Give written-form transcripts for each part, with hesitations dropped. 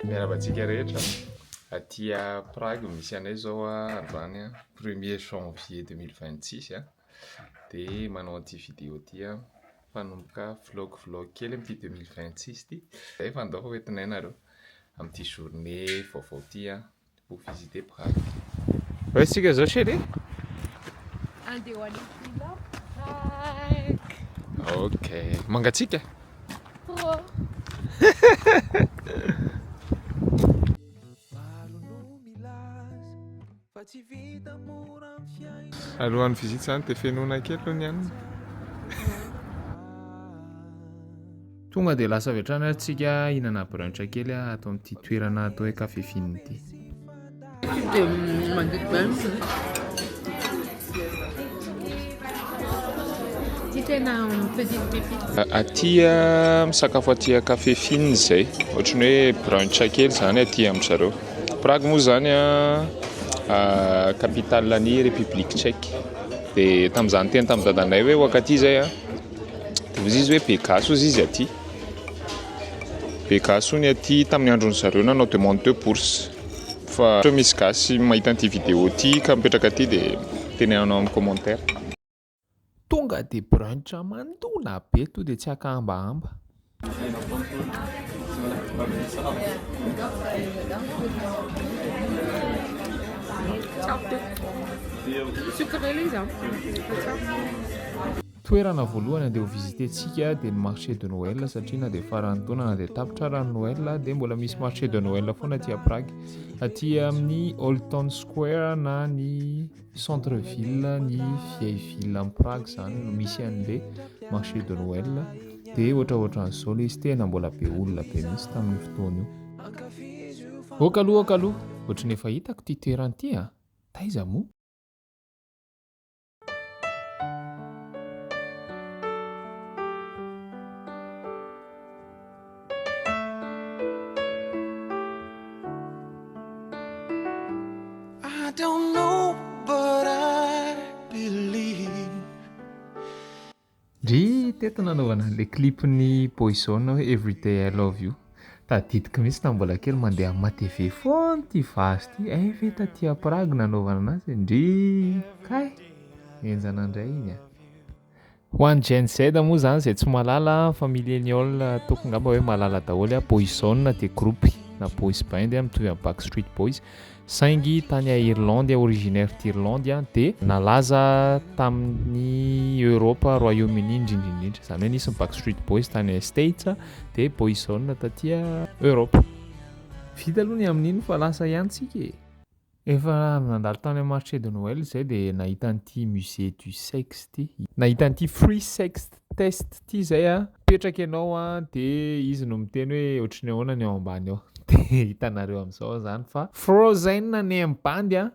Miarahaba antsika rehetra. Aty Prague misy anay izao androany premier janvier 2026 dia manao an'ity vidéo ity aho. Fanomboka vlog vlog kely amin'ity 2026 ity. Izay fa andao fa hoentinay nareo amin'ity journée vaovao ity pour visiter Prague. Hoe isika izao chérie? Andeha ho any Villa Prague. Ok. Mangatsiaka? Trop. Alohan'ny visite izany dia fenoina kely aloha ny hanina. Tonga dia lasa avy hatrany ary tsika hihinana brunch kely ato amin'ity toerana atao hoe Café Fine ity. Dia mandidy be mihitsy. Ity tena petite pépite. Aty misakafo aty Café Fine izay. Ohatran'ny hoe brunch kely izany aty amin-dry zareo. Prague moa izany capitale-n'ny République Tchèque. Dia tamin'izaho niteny tamin'i dadanay hoe ho ankaty izay an, dia hozy izy hoe be gasy hozy izy aty. Be gasy hono aty tamin'ny andron'ny zareo nanao demande de bourse. Fa ohatra misy gasy mahita an'ity vidéo ity ka mipetraka aty dia tenenanao amin'ny commentaire. Tonga dia brunch mandona be to dia tsy akahambahamba. Toerana voalohany andeha ho visiter-tsika dia ny marché de Noël satria na dia faran'ny taona na dia tapitra ara ny Noël dia mbola misy marché de Noël foana aty à Prague. Aty amin'ny Old Town Square na ny centre ville ny vieille ville amin'i Prague izany no misy an'ilay marché de Noël dia ohatraohatran'izao ilay izy tena mbola be olona be mihitsy tamin'io fotoana io. Ok aloha ok aloha, ohatran'ny efa hitako ity toerana ity a! Taiza moa? Ndry teto nanaovana an'ilay clip-n'ny Boyzone hoe Everyday I Love You. Tadidiko mihitsy tamin'ny mbola kely mandeha amin'ny matv foana ity vazo ity. Hay ve taty à Prague nanaovana anazy e. Ndry kay! Henjana indray iny a. Ho an'ny Gen Z moa izany izay tsy mahalala fa millennial ataoko angamba hoe mahalala daholo a, Boyzone dia groupe na boys band mitovy amin'ny Backstreet Boys saingy tany Irlande, originaire d'Irlande dia nalaza tamin'ny Europe, Royaume-Uni indrindra indrindra, izany hoe nisy ny Backstreet Boys tany States dia Boyzone taty Europe. Vita aloha ny amin'iny fa lasa ihany tsika e! Efa avy nandalo tany amin'ny marché de Noël izay dia nahita an'ity musée du sexe ity. Nahita an'ity free sex test ity izay a, mipetraka ianao a dia izy no miteny hoe ohatry ny ahoana ny ao ambany ao. Dia hitanareo amin'izao izany fa frozen ny amin'ny bandy a.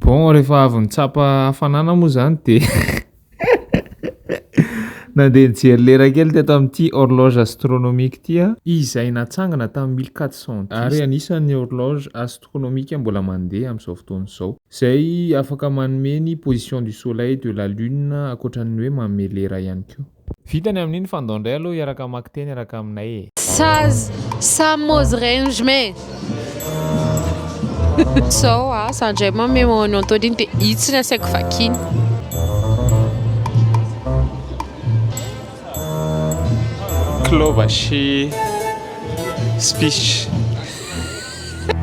Bon, rehefa avy nitsapa hafanana moa izany dia Nandeha nijery lera kely teto amin'ity horloge astronomique ity aho, izay natsangana tamin'ny 1410 ary anisan'ny horloge astronomique mbola mandeha amin'izao fotoana izao, izay afaka manome ny position du soleil, de la lune, ankoatra ny hoe manome lera ihany koa. Vita ny amin'iny fa ndao indray aloha hiaraka hamaky teny hiaraka aminay e! Saz samozrejme Sao a, za ndray manome anao Anthony dia itsy ny asaiko vakiana. Klobasy speech.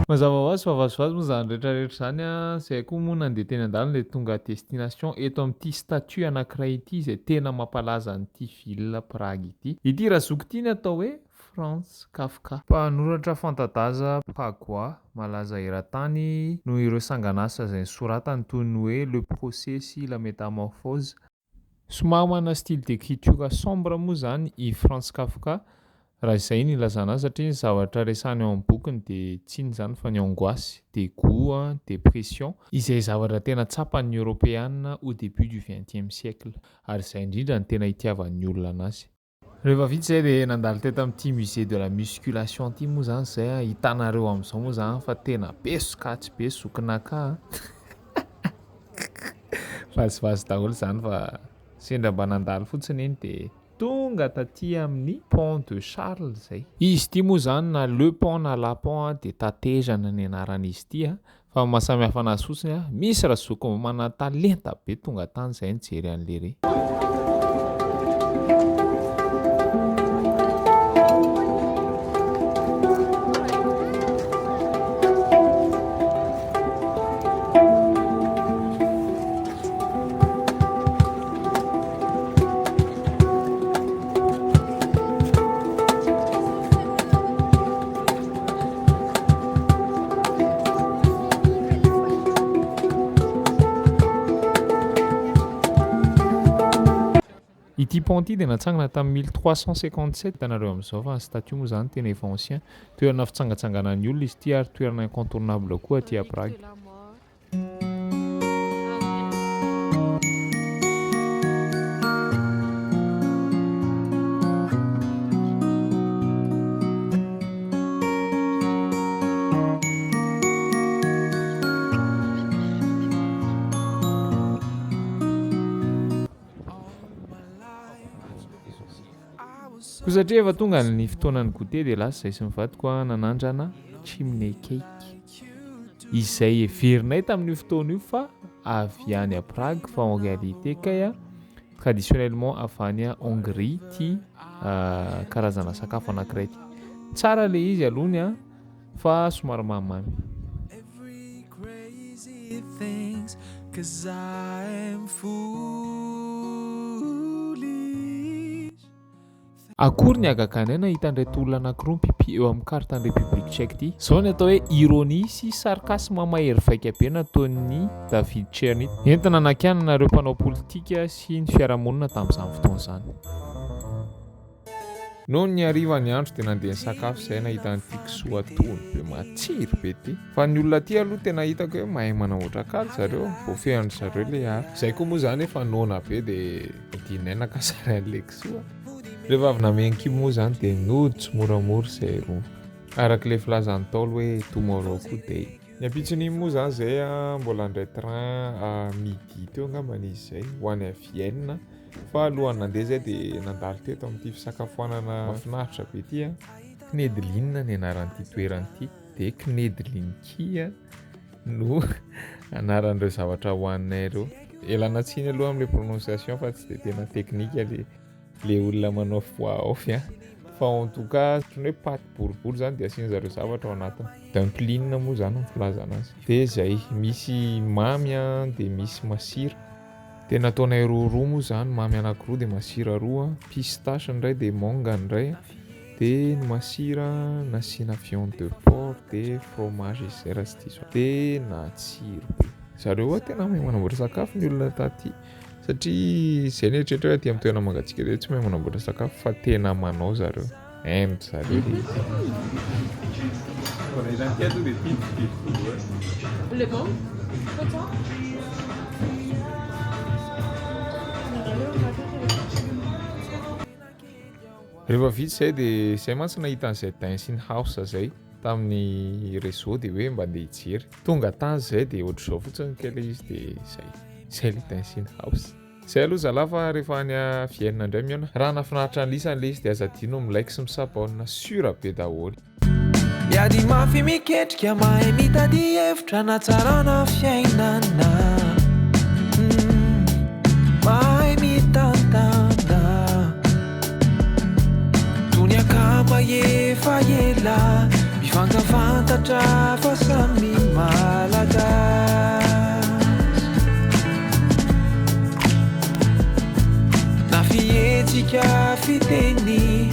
Mazava ho azy fa vazivazy moa izany rehetra rehetra izany an, izay koa moa nandeha teny an-dalana dia tonga destination eto amin'ity statue anankiray ity izay tena mampalaza an'ity ville Prague ity. Ity razoky ity ny atao hoe Franz Kafka. Mpanoratra fanta-daza Pragois malaza eran-tany noho ireo sangan'asa izay nosoratany toy ny hoe Le Procès sy La Métamorphose. Somary manana style d'écriture sombre moa izany i Franz Kafka raha izay no ilazana azy satria ny zavatra resahiny ao amin'ny bokiny dia tsy inona izany fa ny angoisse, dégoût, dépression, izay zavatra tena tsapan'ny Eoropeana au début du vingtième siècle. Ary izay indrindra no tena itiavan'ny olona anazy. Rehefa vita izay dia nandalo teto amin'ity musée de la musculation ity moa izany izay a, hitanareo amin'izao moa izany fa tena be sokajy be zokin'aka a. Vazivazy daholo zany fa sendra mba nandalo fotsiny iny dia tonga taty amin'ny pont de Charles zay. Izy ity moa zany na le pont na la pont dia tatezana ny anaran'izy ity a, fa ny mahasamihafa anazy fotsiny a, misy razoko manan-talenta be tonga tany zay nijery an'le re. Ity pont ity dia natsangana tamin'ny 1357, hitanareo amin'izao fa ny statue moa zany tena efa ancien. Toerana fitsangatsanganan'ny olona izy ity ary toerana incontournable koa aty à Prague. Koa satria efa tonga ny fotoanan'ny goûter dia lasa izahay sy ny vadiko nanandrana chimney cake izay heverinay tamin'io fotoana io fa avy any à Prague fa en réalité kay a traditionnellement avy any Hongrie ity karazana sakafo anankiray ity. Tsara le izy alohany a fa somary mamimamy. Every crazy things, 'cause I am foolish. Akory ny hagaganay nahita an'ireto olona anankiroa mipipy eo amin'ny carte an'ny République Tchèque ity. Izao ny atao hoe ironie sy sarcasme mahery vaika be nataon'i David Černý entina hanakianana ireo mpanao politika sy ny fiarahamonina tamin'izany fotoana izany. Nony ny hariva ny andro dia nandeha nisakafo izahay nahita an'ity kisoa tono be matsiro be ity. Fa ny olona aty aloha tena hitako hoe mahay manamboatra kaly zareo, voafehin-dry zareo ilay art. Izahay koa moa izany efa noana be dia adinonay naka sary an'ilay kisoa. Rehefa avy nameno kibo moa izany dia nody tsimoramora izahay roa. Araka ilay filazan'ny Ntaolo hoe tomorrow koa day. Ny ampitson'iny moa izany izahay mbola handray train à midi teo angambany izy izay ho any Vienne. Fa alohan'ny nandeha izay dia nandalo teto amin'ity fisakafoanana mahafinaritra be ity a. Knedlin ny anaran'ity toerana ity. Dia Knedlinki no anaran'ireo zavatra hohaninay ireo. Ialana tsiny aloha amin'ilay prononciation fa tsy dia tena teknika le le olona manao voix off a. Fa en tout cas ohatran'ny hoe paty boribory izany dia asian-dry zareo zavatra ao anatiny. Dumpling moa izany no filazana azy. Dia izay, misy mamy a, dia misy masira. Dia nataonay roaroa moa izany, mamy anankiroa dia masira roa, pistache ny iray dia manga ny iray, dia ny masira nasiana viande de porc dia fromage izy izay raha tsy diso aho, dia natsiro be. Zareo hoa tena mahay manamboatra sakafo ny olona taty satria izay ny eritreritra hoe aty amin'ny toerana mangatsiaka dia tsy mahay manamboatra sakafo fa tena manao zareo, hain-dry zareo ilay izy. Rehefa vita izay dia izay mantsy nahita an'izay Dancing House izay tamin'ny réseau dia hoe mba andeha hijery. Tonga tany izay dia ohatr'izao fotsiny kay ilay izy dia izay. Izay ilay Dancing House. Izay aloha zalahy fa rehefa any Vienne indray mihaona. Raha nahafinaritra an'lisany ilay izy dia aza adino ny mi-like sy mi-s'abonne sûr be daholo. Miady mafy miketrika mahay mitady hevitra hanatsarana fiainana Mahay mitantana Tony akama efa ela Mifankafantatra fa samy Malagasy Na fihetsika fiteny.